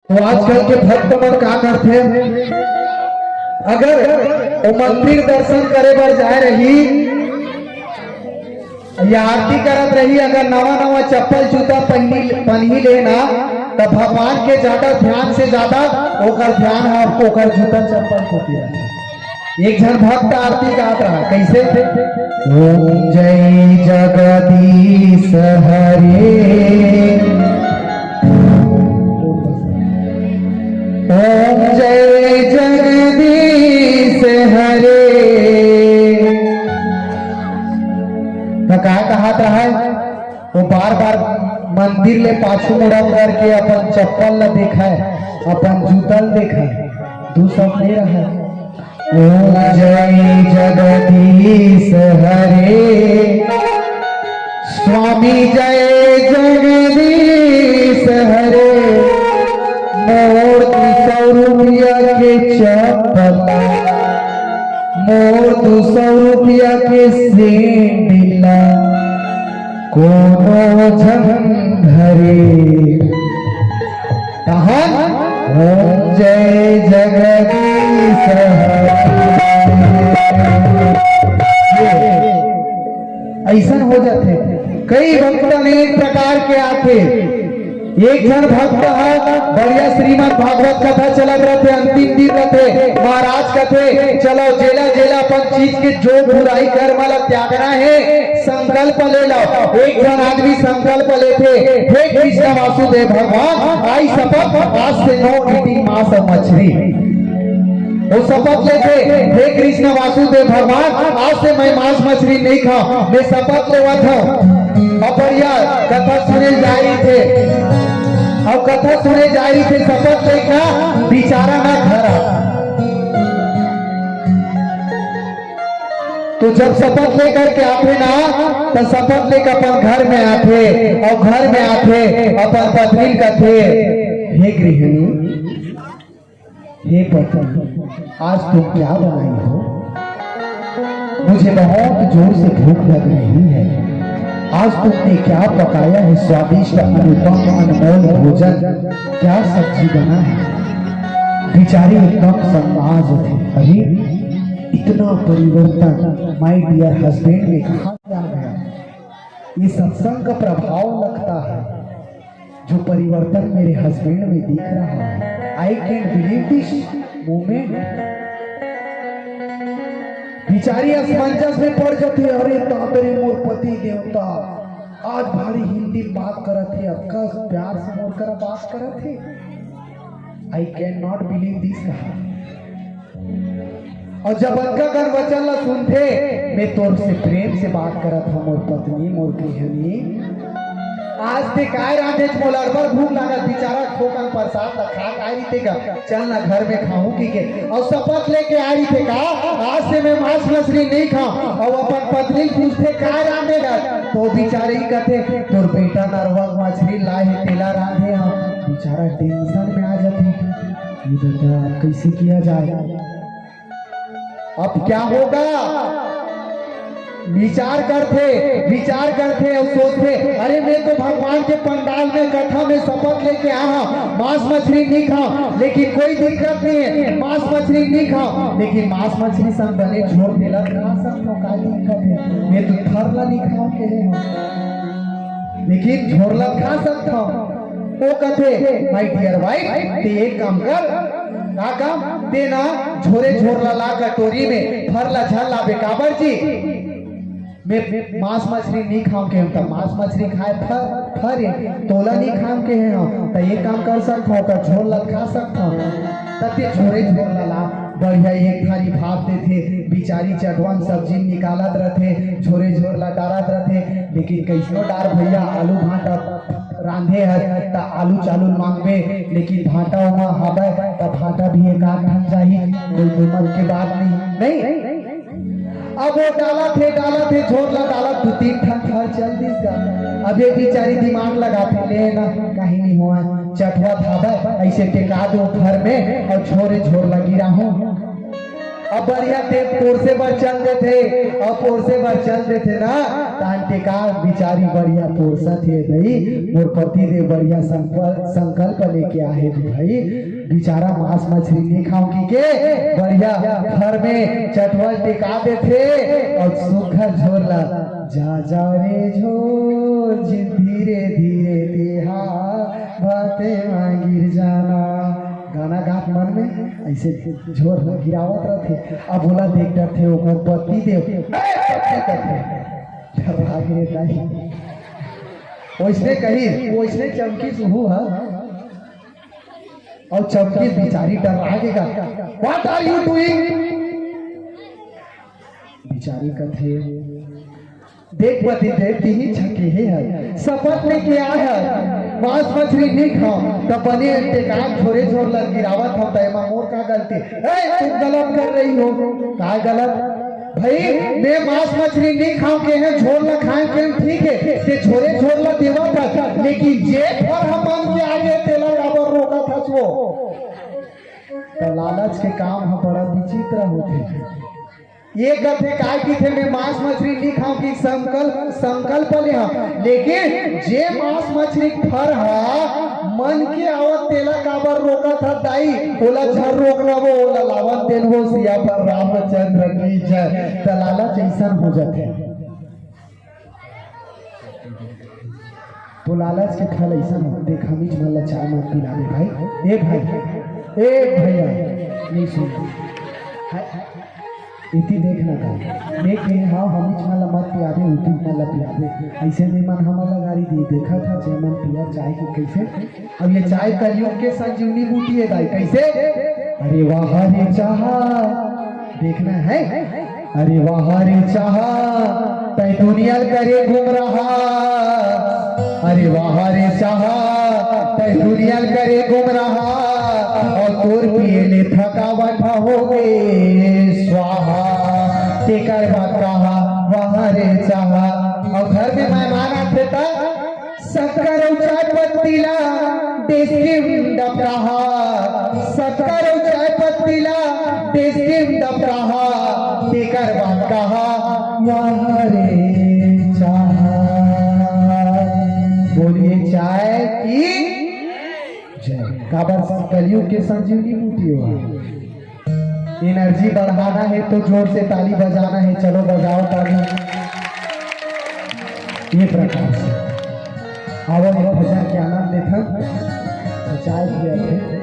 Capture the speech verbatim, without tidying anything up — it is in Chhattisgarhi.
तो आजकल के भक्त मन का करथे, अगर वो मंदिर दर्शन करे बर जाए रही या आरती करत रही, अगर नवा नवा चप्पल जूता पहनी पहनी ले ना, त भगवान के ज्यादा ध्यान से ज्यादा ओकर ध्यान ह ओकर जूता चप्पल कोती रहथे। एक झन भक्त आरती गात रहा, कैसे? ओम जय जगदीश हरे, ओम जय जगदीश हरे। त का कहत रहा है? वो बार बार मंदिर ले पाछू मुड़त करके अपन चप्पल ल देखय, अपन जूता ल देखय, दू शब्द नहीं रहय। ओम जय जगदीश हरे, स्वामी जय जगदीश हरे। मोर दू सौ रुपया के चप्पल, मोर दू सौ रुपया के सेंडिल, कोनो झन धरे। तहन ओम जय जगदीश हरे। अइसन हो जाथे। कई भक्त अनेक प्रकार के आथे। एक झन भक्त ह बढ़िया श्रीमद् भागवत कथा चलत रथे, अंतिम दिन रथे, महाराज कथे, "चलो, जेला जेला अपन चीज के जो बुराई कर्म ला त्यागना हे, संकल्प ले लो।" एक झन आदमी संकल्प लेथे, "हे कृष्ण वासुदेव भगवान, I शपथ, आज से no eating मांस और मछली।" वो शपथ लेथे, "हे कृष्ण वासुदेव भगवान, आज से मैं मांस मछली नहीं खाऊं, मैं शपथ लेवत हूं।" अब बढ़िया कथा सुने जा रही थे, अब कथा सुने जा रही थे, शपथ लेके बेचारा ना घर आ। तो जब शपथ लेकर के आथे ना, तो शपथ लेकर अपन घर में आथे, और घर में आथे अपन पत्नी कथे, "हे गृहिणी, हे पत्नी, आज तुम क्या बनाई हो? मुझे बहुत जोर से भूख लग रही है। आज तुमने क्या पकाया है, स्वादिष्ट, अनुपम, अनमोल भोजन, क्या सब्जी बना है?" बेचारी एकदम संगाज थे। अरे, इतना परिवर्तन my dear husband में कहाँ से आ गया? ये सत्संग का प्रभाव लगता है, जो परिवर्तन मेरे हस्बैंड में दिख रहा है। I can't believe this moment। बेचारी असमंजस में पड़ जाती है, "अरे दादरे, मोर पति देवता आज भारी हिंदी में बात करत हे, अतका प्यार से मोर करा बात करत हे। I cannot believe this," कहा। और जब अतका कन वचन ला सुनथे, "मैं तोर से प्रेम से बात करत हूँ, मोर पत्नी, मोर गृहिणी, आज ते काय रांधेच, मोला अड़बड़ भूख लागत।" बेचारा थोकन प्रसाद ला खा के आय रहिथे गा, "चल ना घर में खाहूं," कहिके, और शपथ लेके आय रहिथे का, "आज से मैं मांस मछली नहीं खाऊं।" और अपन पत्नी पूछथे, "काय रांधे गा?" तो बेचारी कथे, "तोर बेटा नरवा मछली लाए हे, तेला रांधे हंव।" बेचारा टेंशन में आ जाथे, "ये दादा, अब कैसे किया जाए?" अब क्या होगा? विचार करथे, विचार करथे और सोचथे, "अरे, मैं तो भगवान के पंडाल में, कथा में शपथ लेके आया हूँ, मांस मछली नहीं खाऊं, लेकिन कोई दिक्कत नहीं है, मांस मछली नहीं खाऊं, लेकिन मांस मछली संग बने झोर तेला खा सकता हूँ, का दिक्कत है? मैं तो थर ला नहीं खाऊं कहे हूँ, लेकिन झोर ला खा सकता हूँ।" वो कथे, "My dear wife, ते एक काम कर।" "का काम?" "ते ना झोरे झोर ला, ला कटोरी में, फर ला झन लाबे।" "काबर जी?" "मैं मांस मछली नहीं खाऊं के, हम तो मांस मछली खाए फर, फर हे, तोला नहीं खाऊं के हे हम, त एक काम कर सकत हंव, का झोर ला खा सकत हंव।" तब ते झोरे झोर ला, ला बढ़िया एक थारी भात देथे, बेचारी चटवन सब्जी निकालत रथे, झोरे झोर ला डारत रथे, लेकिन कैसनो डार भैया आलू भांटा रांधे हस त आलू चालू मांगबे, लेकिन भांटा ओमा हवय त भांटा भी एक आध ठन जाही, कोई कीमत के बात नहीं, नहीं। अब वो डालत हे, डालत हे, झोर ला डालत, दू तीन ठन फर चल दिस गा। अब ये बेचारी दिमाग लगाथे, "ले ना, कहीं नहीं हुआ, चटवत हवय, ऐसे टेका दो फर में और झोरे झोर ला गिराहूं।" अब बढ़िया ते पोरसे बर चल देथे, अब पोरसे बर चल देथे ना, तान ते का बिचारी बढ़िया पोरसत हे दई, मोर पति देव बढ़िया संकल्प, संकल्प लेके आहे दे भाई। बिचारा मांस मछरी नहीं खाऊं की के बढ़िया घर में चटवल टिका देथे और सुखा झोर ला जा जा रे झोर जिन धीरे धीरे तेहा भाते मा गिर जाना। गाना गात मन में ऐसे झोर ला गिरावत रहथे। अब ओला देख डरथे ओकर पति देव, "ए, पति," करथे, "डरा गिरे नहीं।" वैसने कही, वैसने चमकी सुहू हा। अउ चमकी बिचारी डर्रा गे गा, "What are you doing?" बिचारी कथे, "देख पति देव, तिही छके हे हर, शपथ लेके आए हर, मांस मछरी नहीं खाओ, त बने टेकान झोरे झोर लग गिरावत हम, त एमा मोर का गलती?" "ए, तुम गलत कर रही हो।" "काय गलत?" "भाई, मैं मांस मछरी नहीं खाऊं के हैं, झोर ला खाए के हैं, ठीक है, ते झोरे झोर ला देवा था, लेकिन जे फर हम मन के आगे तेला काबर रोका था छो?" तो लालच के काम ह बड़ा विचित्र होथे। ये कथे काय किथे, "मैं मांस मछरी नहीं खाऊं की संकल्प, संकल्प ले हा, लेकिन जे मांस मछरी फर हा मन के आवत तेला काबर रोका था दाई, ओला झर रोकना वो, ओला लावन तेन वो सिया पर रामचंद्र की जय।" त लालच ऐसन हो जाथे। तो लालच के फल ऐसन हो, देख, हमीच मन ला चाय मत पिलावे भाई। ए भाई, ए भैया, नहीं सुन। हाय, इति देखना का, मैं कहे, "हाँ, हमीच मन ला मत पियावे, उती मन ला पियावे।" ऐसे में मन हमन ला गारी दी, देखा था, जे मन पिया चाय की कैसे। अब ये चाय कलयुग के संजीवनी बूटी है भाई, कैसे? अरे वाह रे चाहा, देखना है। अरे वाह रे चाहा, तै दुनिया ल करे गुमराहा। अरे वाह रे चाहा, तै दुनिया ल करे गुमराहा। और तोर पिए ले थकावट हो गे स्वाहा। तेकर बाद कहा, वाह रे चाहा। और घर में मेहमान आथे त शक्कर अउ चाय पत्ती ला डेस्टिम डबकाहा, शक्कर अउ चाय पत्ती ला डेस्टिम डबकाहा, तेकर बाद कहा, वाह रे चाहा। बोलिए चाय की जय। काबर कलयुग के संजीवनी बूटी हो। एनर्जी बढ़ाना है तो जोर से ताली बजाना है। चलो बजाओ ताली। ये प्रकार से आवो, ये भजन के आनंद लेथन। चाय पिया थे।